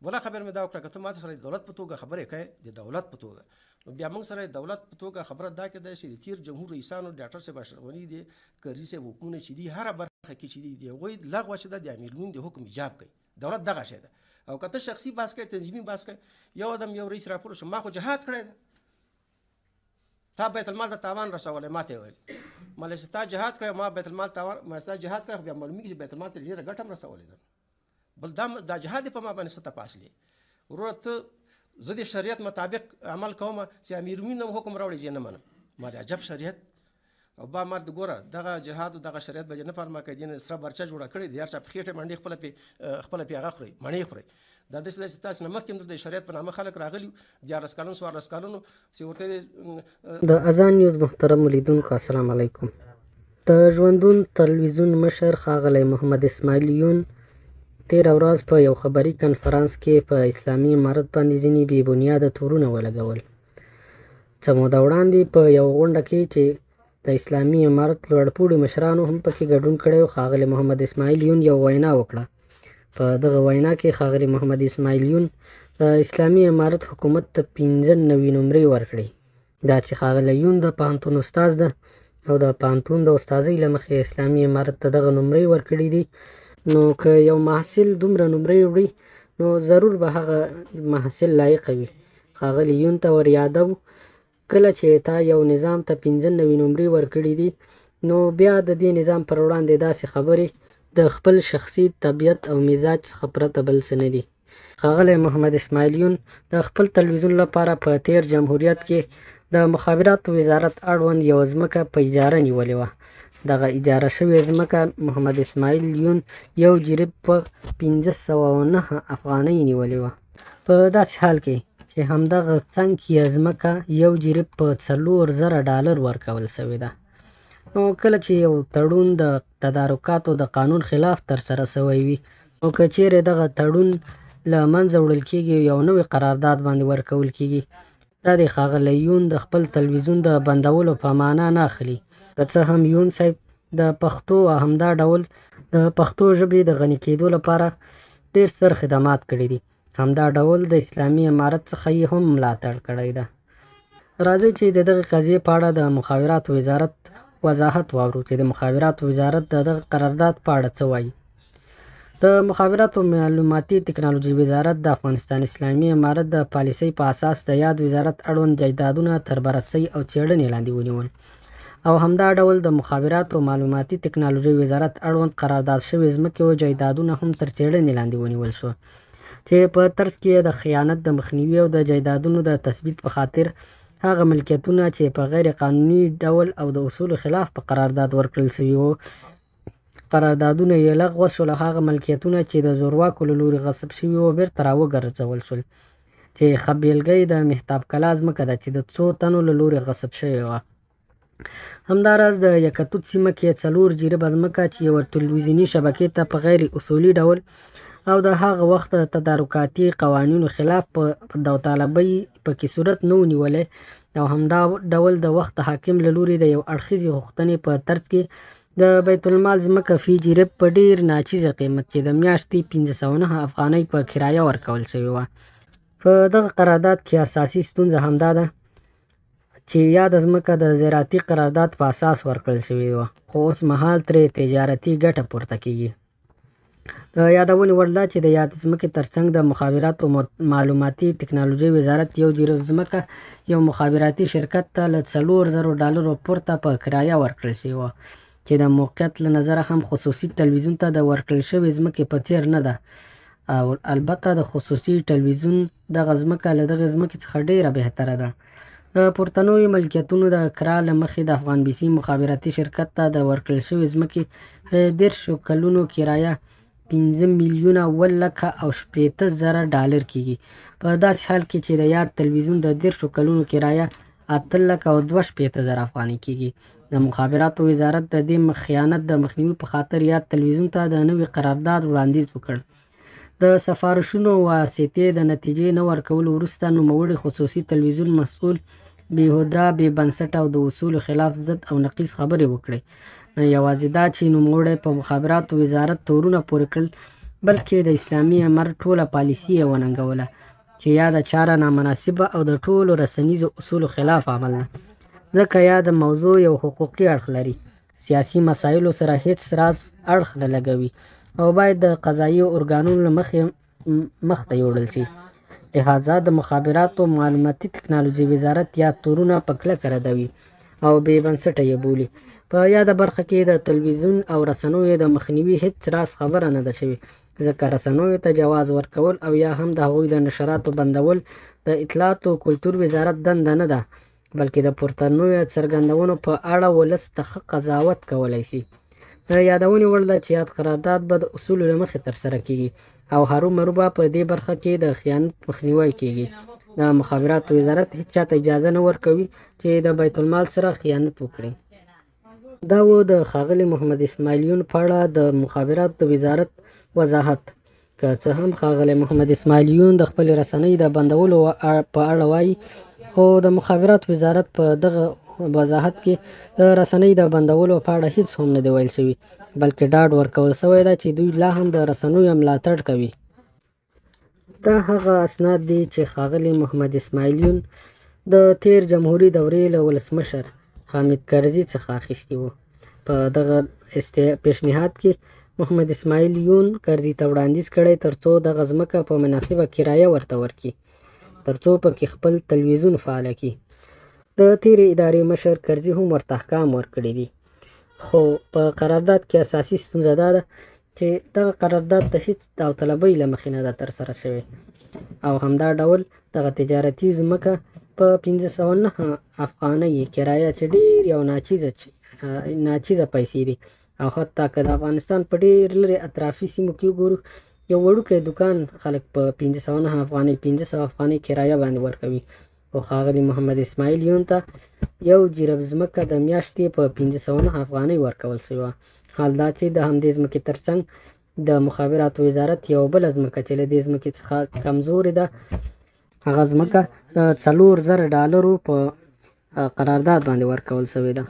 بله خبره مې دا وکړه، که ته ما سره د دولت په توګه خبرې کوې، د دولت په توګه، نو بیا موږ سره دولت په توګه خبره دا کېدای شي د تېر جمهور رئیسانو ډاکټر صاحب اشرف غني دی، کرزي صاحب حکمونه چې دي هره برخه کې چې دي، د هغوی لغوه چې ده د امیرالمؤمنین د حکم ایجاب کوي. دولت دغه شی ده. او که ته شخصي بحث کوې، تنظیمي بحث کوې، یو دم یو رئیس راپور شو، ما خو جهاد کړی ده، تا بیت المال ته تاوان رسولی. ما ته یې ویل، مله چې تا جهاد کړی، ما بیت المال تاوان، ما ستا جهاد کړی، خو بیا معلومېږي چې بیت المال ته ډېره ګټه هم رسولې ده. بل دا جهاد په ما باندې څه تپاس لري؟ وروره ته زه د شریعت مطابق عمل کوم، چې امیرالمؤمنین هم حکم راوړي زه یې نه منم. ما د عجب شریعت او با ما د ګوره دغه جهاد او دغه شریعت به دې نه فرما کوي، دې نه سره برچه جوړه کړې، د هر چا په خېټه منډې خپله پې هغه خورئ، مڼې خورئ. دا داسې ده چې تاسې نه مخکې هم دلته د شریعت په نامه خلک راغلي وو، 13 کلن 14 کلنو چې ورته د اذان نیوز محترمو لیدونکو السلام علیکم. د ژوندون تلویزیون مشر ښاغلی محمد اسماعیل یون تېره ورځ په یو خبري کنفرانس کې په اسلامي امارت باندې ځینې بې بنیاده تورونه ولګول. څه موده وړاندې په یو غونډه کې چې د اسلامي امارت لوړپوړي مشرانو هم پکې ګډون کړی و، ښاغلی محمد اسماعیل یون یو وینا وکړه. په دغه وینا کې ښاغلی محمد اسماعیل یون د اسلامي امارت حکومت ته 95 نمرې ورکړې. دا چې ښاغلی یون د پوهنتون استاد ده او د پوهنتون د استادۍ له مخې اسلامي امارت ته دغه نمرې ورکړي دي، نو که یو محصل دومره نمرې وړي نو ضرور به هغه محصل لایقه وي. ښاغلی یون ته ور یادو، کله چې تا یو نظام ته 95 نمرې ورکړي دي، نو بیا د دې نظام پر وړاندې داسې خبرې د خپل شخصي طبیعت او مزاج څخه پرته بل څه نه دي. ښاغلی محمد اسماعیل یون د خپل تلویزیون لپاره په تېر جمهوریت کې د مخابراتو وزارت اړوند یوه ځمکه په اجاره نیولې وه. دغه اجاره شوې ځمکه محمد اسماعیل یون یو جریب په 509 افغانۍ نیولې وه، په داسې حال کې چې همدغه څنګ کې ځمکه یو جریب په $4000 ورکول شوې ده. نو کله چې یو تړون د تدارکاتو د قانون خلاف ترسره شوی وي، نو که چیرې دغه تړون له منځه وړل کېږي، یو نوی قرارداد باندې ورکول کېږي، دا د ښاغلی یون د خپل تلویزیون د بندولو په معنا نه اخلي. که څه هم یون صاحب د پښتو او همدا ډول د پښتو ژبې د غني کېدو لپاره ډېر ستر خدمات کړي دي، همدا ډول د اسلامي امارت څخه یې هم ملاتړ کړی ده. راځئ چې د دغې قضیې په اړه د مخابراتو وزارت وضاحت واورو چې د مخابراتو وزارت د دغه قرارداد په اړه څه وایي. د مخابراتو معلوماتي تکنالوژي وزارت د افغانستان اسلامي امارت د پالیسۍ په اساس د یاد وزارت اړوند جایدادونه تر بررسۍ او څېړنې لاندې ونیول او همدا ډول د مخابراتو معلوماتي تکنالوژي وزارت اړوند قرارداد شوې ځمکې او جایدادونه هم تر څېړنې لاندې ونیول شو چې په ترڅ کې د خیانت د مخنیوي او د جایدادونو د تثبیت په خاطر هغه ملکیتونه چې په غیر قانوني ډول او د اصولو خلاف په قرارداد ورکړل شوي وو، قراردادونه یې لغوه شول او هغه ملکیتونه چې د زورواکو له لوري غصب شوي وو بېرته راوګرځول شول، چې ښه بېلګه یې د مهتاب کلا ځمکه ده چې د څو تنو له لوري غصب شوې وه. همداراز د یکتوت سیمه کې 4 جریبه ځمکه چې یوه تلویزیوني شبکې ته په غیر اصولي ډول او د هغه وخت د تدارکاتي قوانینو خلاف په داوطلبۍ پکې صورت نه و نیولی او همدا ډول د وخت حاکم له لوري د یو اړخیزې غوښتنې په ترڅ کې د بیت المال ځمکه فی جریب په ډېر ناچیزه قیمت چې د میاشتې 509 افغانۍ په کرایه ورکول شوې وه. په دغه قرارداد کې اساسي ستونزه همدا ده چې یاده ځمکه د زراعتي قرارداد په اساس ورکړل شوې وه، خو اوس مهال ترې تجارتي ګټه پورته کېږي. د یادونې وړ ده چې د یادې ځمکې ترڅنګ د مخابراتو معلوماتي تکنالوژۍ وزارت یو جریب ځمکه یو مخابراتي شرکت ته له $4000 پورته په کرایه ورکړل شوې وه چې د موقعیت له نظره هم خصوصي تلویزیون ته د ورکړل شوې ځمکې په څېر نه ده او البته د خصوصي تلویزیون دغه ځمکه له دغې ځمکې څخه ډېره بهتره ده. د پورتنیو ملکیتونو د کرا له مخې د افغان بیسي مخابراتي شرکت ته د ورکړل شوې ځمکې د 30 کلونو کرایه 5,760,000 ډالر کېږي، په داسې حال کې چې د یاد تلویزیون د 30 کلونو کرایه 8,62,000 افغانۍ کېږي. د مخابراتو وزارت د دې خیانت د مخنیوي په خاطر یاد تلویزیون ته د نوي قرارداد وړاندیز وکړ. د سفارشونو واسطې د نتیجې نه ورکولو وروسته نوموړي خصوصي تلویزیون مسؤل بېهوده، بې بنسټه او د اصولو خلاف ضد او نقیض خبرې وکړې. نه یوازې دا چې نوموړی په مخابراتو وزارت تورونه پورې کړل، بلکې د اسلامي امارت ټوله پالیسي یې وننګوله چې یاده چاره نامناسبه او د ټولو رسنیزو اصولو خلاف عمل ده، ځکه یاده موضوع یو حقوقي اړخ لري، سیاسي مسایلو سره هیڅ راز اړخ نه لګوي او باید د قضایي ارګانونو له مخې مخته یوړل شي. لهذا د مخابراتو معلوماتي تکنالوژي وزارت یاد تورونه په کلکه ردوي او بې بنسټه یې بولي. په یاده برخه کې د تلویزیون او رسنیو د مخنیوي هیڅ راز خبره نه ده شوې، ځکه رسنیو ته جواز ورکول او یا هم د هغوی د نشراتو بندول د اطلاعاتو کلتور وزارت دنده نه ده، بلکې د پورتنیو څرګندونو په اړه ولس ته ښه قضاوت کولی شي. د یادونې وړ ده چې یاد قرارداد به د اصولو له مخې ترسره کیږي او هرومرو به په دې برخه کې د خیانت مخنیوی کیږي. د مخابراتو وزارت هیچا ته اجازه نه ورکوي چې د بیت المال سره خیانت وکړي. دا و د ښاغلي محمد اسماعیل یون په اړه د مخابراتو د وزارت وضاحت. که څه هم ښاغلی محمد اسماعیل یون د خپلې رسنۍ د بندولو په اړه وایي، خو د مخابراتو وزارت په دغه وضاحت کې د رسنۍ د بندولو په اړه هیڅ هم نه دی ویل شوي، بلکې ډاډ ورکول شوی دی چې دوی لا هم د رسنیو ملاتړ کوي. دا هغه اسناد دي چې ښاغلي محمد اسماعیل یون د تیر جمهوري دورې له ولسمشر حامد کرزي څخه اخیستي وو. په دغه پیشنهاد کې محمد اسماعیل یون کرزي ته وړاندیز کړی ترڅو دغه ځمکه په مناسبه کرایه ورته ورکړي، ترڅو پکې خپل تلویزیون فعاله کړي. د تیرې ادارې مشر کرزي هم ورته احکام ورکړي دي، خو په قرارداد کې اساسي ستونزه دا ده چې دغه قرارداد د هیڅ داوطلبۍ له مخې نه ده ترسره شوې او همدا ډول دغه تجارتي ځمکه په 509 افغانۍ کرایه چې ډېر یو ناچیزه پیسې دي، او حتی که د افغانستان په ډېر لرې اطرافي سیمو کې وګورو، یو وړوکی دوکان خلک په 509 افغانۍ 500 افغانۍ کرایه باندې ورکوي، خو ښاغلي محمد اسماعیل یون ته یو جریب ځمکه د میاشتې په 509 افغانۍ ورکول شوې وه. حال دا چې د همدې ځمکې ترڅنګ د مخابراتو وزارت یوه بله ځمکه چې له دې ځمکې څخه کمزورې ده، هغه ځمکه د 4000 ډالرو په قرارداد باندې ورکول شوې ده.